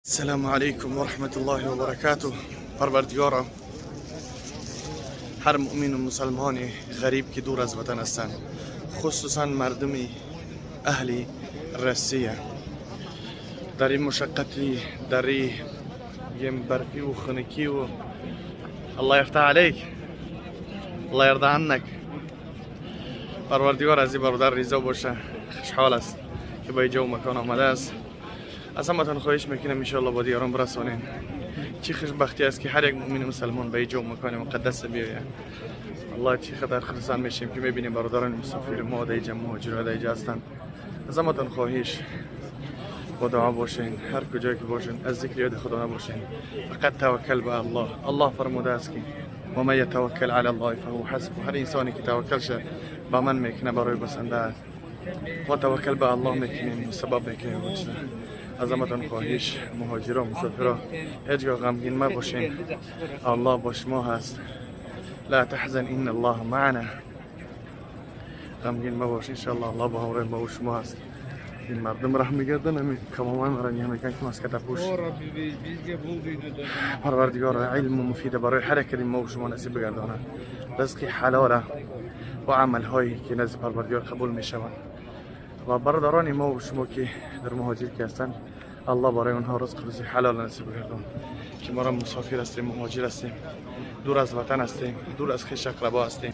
السلام عليكم ورحمة الله وبركاته. پروردگارا، هر مؤمن و مسلمان غریب که دور از وطن هستند، خصوصا مردم اهل روسیه، در این مشقتی، در این برفی و خنکی و الله يفتح عليك، الله يرضى عنك. پروردگار از این برادر رضا باشه. خوشحال است که به اینجا و مکان آمده است. از همتان خواهش میکنم انشالله با دیگران برسانین. چی خوشبختی است که هر یک مؤمن مسلمان به اینجا و مکان مقدس بیاید. الله، چی قدر خرسند میشیم که میبینیم برادران مسافر ما در اینجا، مهاجرها در اینجا هستند. از همتان خواهش، با دعا باشین. هر کجایی که باشین، از ذکر یاد خدا نباشین. فقط توکل به الله. الله فرموده است که ومن يتوكل على الله فهو حسبه. هر انسانی که توکل شه به من میکنه، برای بسنده است. ما توکل به الله میکنیم، سبب میکنیم. از همتان خواهش، مهاجرا، مسافرا، هیچگاه غمگین مباشین. الله با شما هست. لا تحزن إن الله معنا. غمگین مباش، انشالله الله با همراه ما و شما هست. این مردم راه میگردن، همین کمامان مرا میگن که ماسک پوش. پروردگار علم و مفید برای هر یک ما و شما نصیب بگردانه، رزق حلال و عمل هایی که نزد پروردگار قبول میشوند. و برادران ما و شما که در مهاجر که هستند، الله برای اونها رزق روزی حلال نصیب بگردان که ما را مسافر هستیم، مهاجر هستیم، دور از وطن هستیم، دور از خویش اقربا هستیم.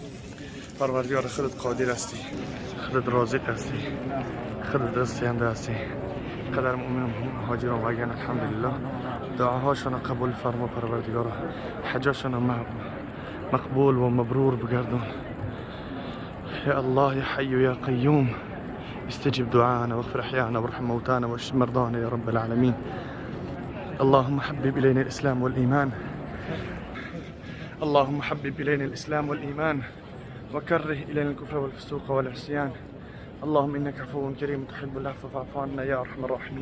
پروردگار، خودت قادر هستی، خودت رازق هستی، خودت رزق هستی. قدر مؤمن مهاجران وگن الحمدلله، دعاهاشون قبول فرما. پروردگار، حجاشون مقبول و مبرور بگردون. يا الله، يا حي يا قيوم، استجب دعانا واغفر احيانا وارحم موتانا واشف مرضانا يا رب العالمين. اللهم حبب الينا الاسلام والايمان، اللهم حبب الينا الاسلام والايمان وكره الينا الكفر والفسوق والعصيان. اللهم انك عفو كريم تحب العفو فاعف عنا يا ارحم الراحمين.